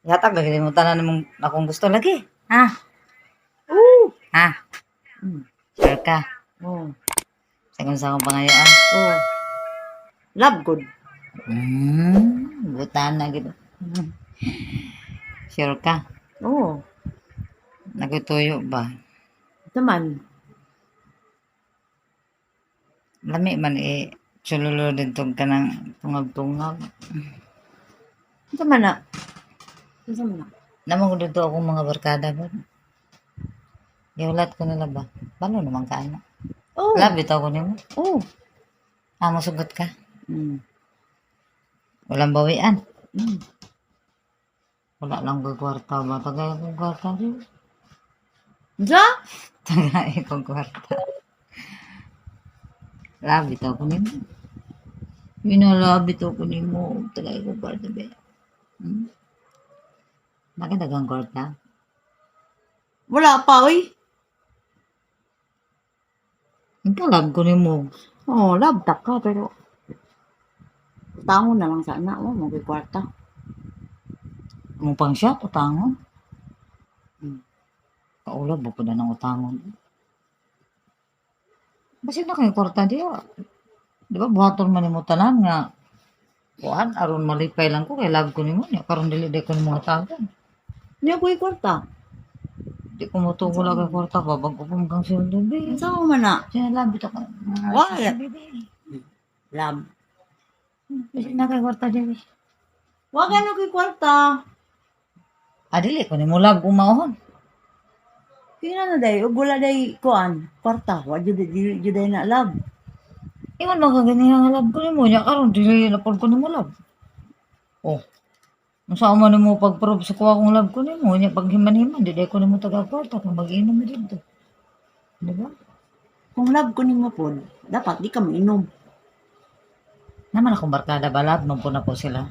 Yatag lagi mo tanan mong akong gusto lagi. Ha? Oo. Ha? Sure ka? Oh. Sa kung sa akong pangayoan. Oh. Love good. Butan na gid. Sure ka? Oo. Nagtutuyo ba? Ito man. Lami man eh chululo dito ka ng tungag-tungag. Ito man na. Ito man na. Namang ko dito akong mga barkada ba? Gihulat ko nila ba? Balo naman ka ano. Oh. Love ito ako nimo. Oh. Ah, masugot ka. Walang bawian. Wala lang ko'y kwarta ba? Tagay akong kwarta di. Ja? Tagay akong kwarta. Love ito ako nimo. Yun ang love ito ko nimo. Tagay akong kwarta ba? Bakit dagang kwarta? Wala pa, oy. Ikaw love ko nimo. Oh, love tak ka, pero tango na lang sana. Oh, mag kwarta. Mo pang siya, utangon. Kaulab ba po na ng utangon? Basig na kayo kwarta diya. Di ba buhaton man nimo tanan nga kuan aron malipay lang ko kay love ko nimo nya karon dili di ko nimo hatagan. Niya ko kwarta. Di ko motugo lang kay kwarta ba bag upong kang sweldo be. Unsa ko man na? Siya love ito ko. Wala. Love. Basig na kay kwarta diya be. Wa gano ko'y kwarta. Ah, dili ko nimo love kung maohon. Kaya na day, ug wala day kuan, kwarta. Wa jud jud day na love. Ingon man ka ganiha nga love ko nimo nya karon dili na pud ko nimo love. Oh. Unsa man nimo pag-prove sa kuha kong love ko nimo nya pag himan-himan di ko nimo taga kwarta kung mag-inom mi didto. Di ba? Kung love ko nimo pod, dapat di ka mainom. Naman akong barkada ba love man po na po sila.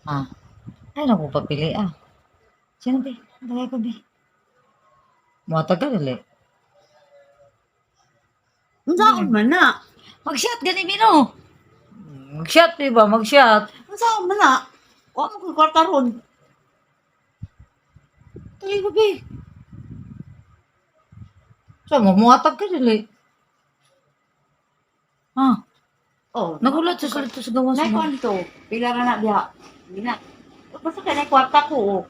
Ah. Ay naku papili ah. Sino be? Tagay ko be. Mga dili. Unsaon man na? Mag-shot gani Mino. Mag-shot di ba? Mag-shot. Unsaon man na? Wa mo ko'y kwarta ron. Tagay ko be. So, mamuhatag ka dili. Ah, Oh, nagulat sa salito sa gawas nay mo. kuan to. Pila ra na diha. Di na. Basta kay nay kwarta ko. Oh.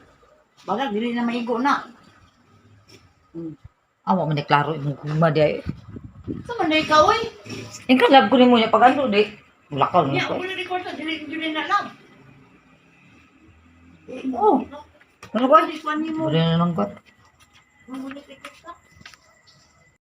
Baga dili na maigo na. Awa man ni klaro imong gugma di ay. Sa man day ka oy? Ikaw love ko nimo niya pag ando di. Lakaw Nya ni ko. wala di kwarta dili jud na love. Oh. Ano ba? Di kuan nimo. Wala na lang ko. Wala di kwarta.